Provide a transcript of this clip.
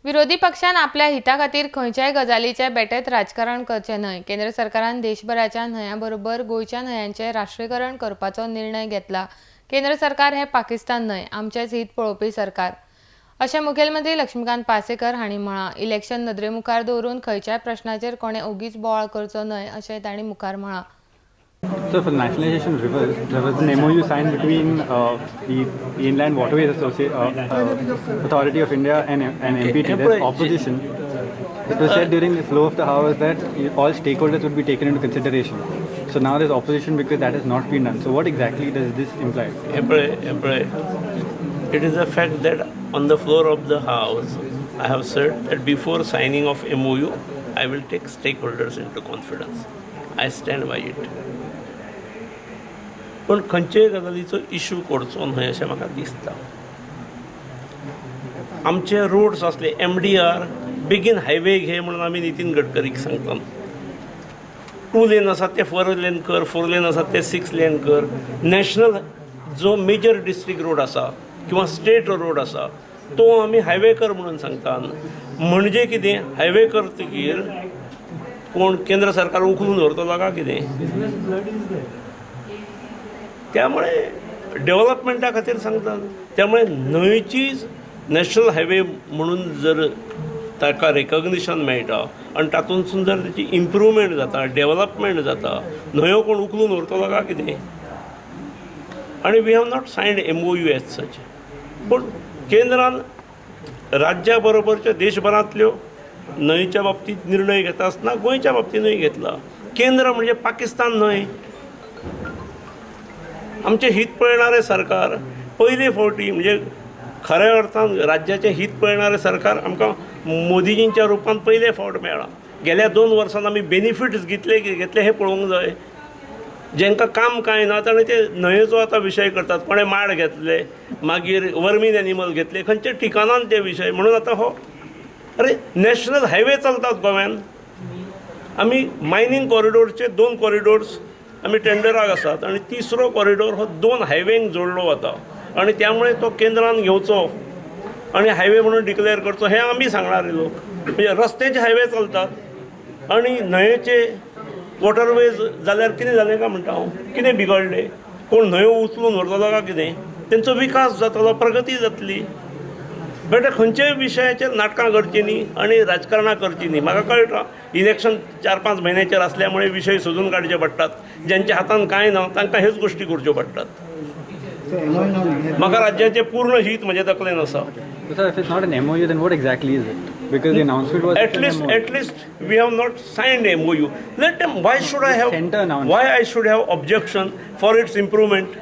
विरोधी पक्षान आपल्या हिता खातीर खंयच्याय गजालीचे बेटेत राजकारण करचें न्हय. केंद्र सरकारान देशभराच्या न्हंयां बरोबर गोंयच्या न्हंयांचें राष्ट्रीयकरण करपाचो निर्णय घेतला. केंद्र सरकार हे पाकिस्तान न्हय, आमचेंच हित पळोवपी सरकार, अशें मुखेलमंत्री लक्ष्मीकांत पार्सेकर हांणी म्हळां. इलेक्शन नदरे मुखार दवरून खंयच्याय प्रश्नाचेर कोणें ओगीच बोवाळ करचो न्हय, अशें तांणी मुखार म्हळां. So for nationalization rivers, there was an MOU signed between the Inland Waterways Authority of India and MPT. There's opposition. It was said during the flow of the house that all stakeholders would be taken into consideration. So now there's opposition because that has not been done. So what exactly does this imply? It is a fact that on the floor of the house, I have said that before signing of MOU, I will take stakeholders into confidence. I stand by it. पण खंयचेय गजालीचो issue करचो न्हय अशें म्हाका दिसता. आमचे roads आसले MDR बेगीन हायवे घे म्हणून आमी नितीन गडकरीक सांगता. 2 लेन आसा ते 4 लेन कर, 4 लेन आसा ते 6 लेन कर. नॅशनल जो मेजर डिस्ट्रिक्ट रोड आसा किंवा स्टेट रोड आसा तो आमी हायवे कर म्हणून सांगता. म्हणजे कितें, हायवे करतकीर कोण केंद्र सरकार उखलून व्हरतलो काय कितें? त्यामुळे डेव्हलपमेंटा खातीर सांगतात. त्यामुळे न्हंयची नॅशनल हायवे म्हणून जर ताका रेकग्निशन मेळटा आनी तातूंतसून जर ताची इम्प्रूवमेंट जाता, डेव्हलपमेंट जाता, न्हंयो कोण उखलून व्हरतलो काय कितें? आनी we have not signed MOU as such. पूण केंद्रान राज्या बरोबरच्या देशभरांतल्यो न्हंयच्या बाबतींत निर्णय घेता आसतना गोंयच्या बाबतीनूय घेतला. केंद्र म्हणजे पाकिस्तान न्हय. आमचें हित पळयणारें सरकार पयले फावटी म्हणजे खऱ्या अर्थान राज्याचें हित पळयणारें सरकार आमकां मोदीजींच्या रुपान पयले फावट मेळ्ळां. गेल्या 2 वर्सांत आमी बेनिफिट्स घेतले हें पळोवंक जाय. जांकां काम कांय ना ताणें ते न्हंयेचो आतां विशय करतात. कोणें माड घेतले, मागीर वर्मीन एनिमल घेतले, खंयच्या ठिकाणान ते विशय म्हणून आतां हो अरे नॅशनल हायवे चलतात गोव्यान. आमी मायनींग कॉरिडोरचे 2 कॉरिडोर्स आमी टेंडराक आसात आनी तिसरो कॉरिडोर हो 2 हायवेंक जोडलो वता आनी त्यामुळे तो केंद्रान घेवचो आनी हायवे म्हणून डिक्लेअर करचो हें आमी सांगणारे लोक. म्हणजे रस्त्याचे हायवे चलतात आनी न्हंयेचे वॉटरवेज जाल्यार कितें जालें काय म्हणटा हांव, कितें बिगडलें? कोण न्हंयो उचलून व्हरतलो काय कितें? तेंचो विकास जातलो, प्रगती जातली. बेटे खंयच्याय विशयाचेर नाटकां करचीं न्ही आनी राजकारणां करचीं न्ही. म्हाका कळटा इलेक्शन 4-5 म्हयन्याचेर आसल्या मुळे विशय सोदून काडचे पडटात. ज्यांच्या हातान कांय ना तांकां ह्योच गोश्टी करच्यो पडटात. म्हाका राज्याचें पूर्ण हित म्हज्या तकलेन आसा. Sir, if it's not an MOU, then what exactly is it? Because the announcement was at least we have not signed MOU. Let them. Why should I have? Why I should have objection for its improvement?